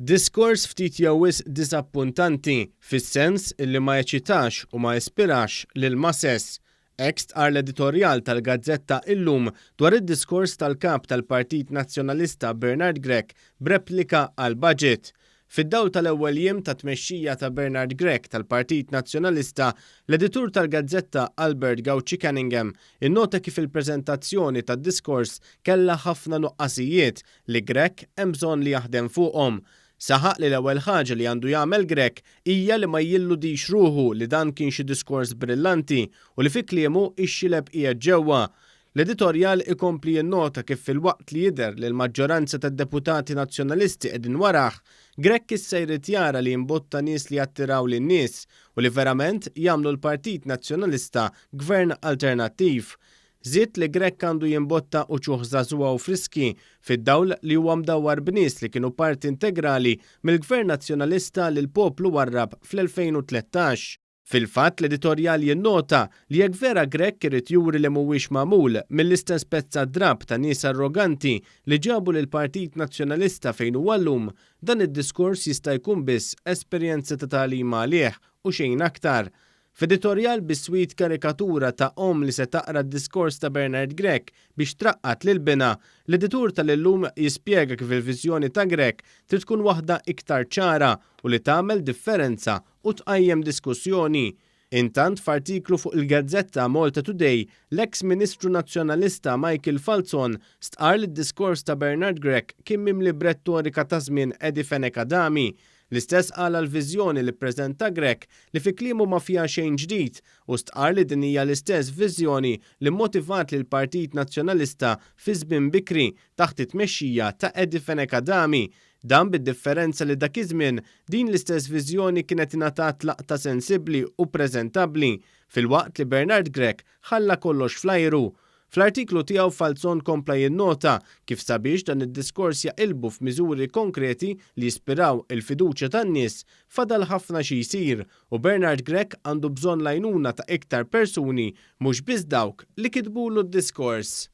Diskors ftit jew wisq diżappuntanti, fis-sens illi ma eċitax u ma ispirax lill-masses. Hekk stqarr l-editorjal tal-gazzetta Illum dwar id-diskors tal-Kap tal-Partit Nazzjonalista Bernard Grech b'replika għall-budget. Fid-dawl tal-ewwel jiem ta' tmexxija ta' Bernard Grech tal-Partit Nazzjonalista, l-editur tal-gazzetta Albert Gauci Cunningham innota kif il-preżentazzjoni tad-diskors kellha ħafna nuqqasijiet li Grech hemm bżonn li jaħdem fuqhom. Saħaq li l-ewwel ħaġa li għandu jagħmel Grech hija li ma jilludix ruħu li dan kien xi diskors brillanti u li fi kliemu x-xileb qiegħed ġewwa. L-editorjal ikompli jinnota kif filwaqt li jidher li l-maġġoranza tad-deputati Nazzjonalisti qegħdin warah, Grech issa jrid jara li jimbotta nies li jattiraw lin-nies u li verament jagħmlu l-Partit Nazzjonalista gvern alternattiv. Żied li Grech għandu jimbotta uċuħ żagħżugħa u friski fid-dawl li huwa mdawwar b'nies li kienu parti integrali mill-Gvern Nazzjonalista li l-poplu warrab fl-2013. Fil-fatt, l-editorjal jinnota li jekk vera Grech irid juri li mhuwiex magħmul mill-istess pezza drapp ta' nies arroganti li ġabu lill-Partit Nazzjonalista fejn huwa llum, dan id-diskors jista' jkun biss esperjenza ta' tagħlima għalih u xejn aktar. F'editorjal biswit karikatura ta' omm li se taqra d-diskors ta' Bernard Grech biex traqqad lil binha, l-editur tal-Illum jispjega kif il-viżjoni ta' Grech trid tkun waħda iktar ċara u li tagħmel differenza u tqajjem diskussjoni. Intant f'artiklu fuq il-gazzetta Malta Today, l-eks Ministru Nazzjonalista Michael Falzon stqarr li d-diskors ta' Bernard Grech kien mimli b'rettorika ta' żmien Eddie Fenech Adami. L-istess qal għall-viżjoni li ppreżenta Grech li fi kliemu ma fiha xejn ġdid u stqarr li din hija l-istess viżjoni li mmotivat lill-Partit Nazzjonalista fi żmien bikri taħt it-tmexxija ta' Eddie Fenech Adami. Dan bid-differenza li dak iż-żmien din l-istess viżjoni kienet ingħatat laqta sensibbli u preżentabbli filwaqt li Bernard Grech ħalla kollox fl-ajru. Fl-artiklu tiegħu Falzon kompla jinnota kif sabiex dan id-diskors jaqilbu f'miżuri konkreti li jispiraw il-fiduċja tan-nies, fadal ħafna xi jsir u Bernard Grech għandu bżonn l-għajnuna ta' iktar persuni mhux biss dawk li kitbulu d-diskors.